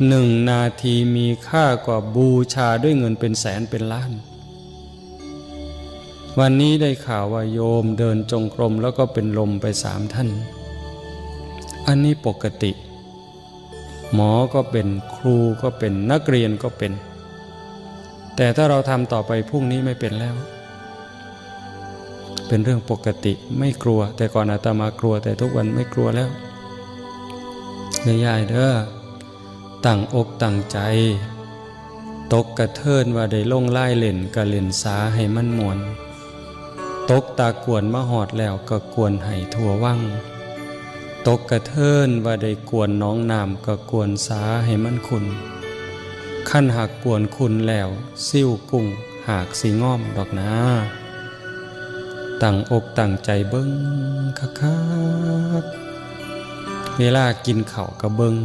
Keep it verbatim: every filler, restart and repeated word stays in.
หนึ่งนาทีมีค่ากว่าบูชาด้วยเงินเป็นแสนเป็นล้าน วันนี้ได้ข่าวว่าโยมเดินจงกรมแล้วก็เป็นลมไปสามท่าน อันนี้ปกติ หมอก็เป็น ครูก็เป็น นักเรียนก็เป็น แต่ถ้าเราทำต่อไปพรุ่งนี้ไม่เป็นแล้ว เป็นเรื่องปกติ ไม่กลัว แต่ก่อนอาตมากลัว แต่ทุกวันไม่กลัวแล้ว เด้อยายเด้อ ตั้งอกตั้งใจ ตกกะเทินว่าได้ลงลายเล่น กะเล่นสาให้มันม่วน ตกตากวนมาฮอดแล้ว กะกวนให้ทั่ววัง ตกกะเทินว่าได้กวนหนองน้ำ กะกวนสาให้มันขุ่น คันหากกวนขุ่นแล้ว ซิ่วกุ้งหากสิงอมดอกนา ตั้งอกตั้งใจเบิ่งคักๆ เวลากินข้าวกะเบิ่ง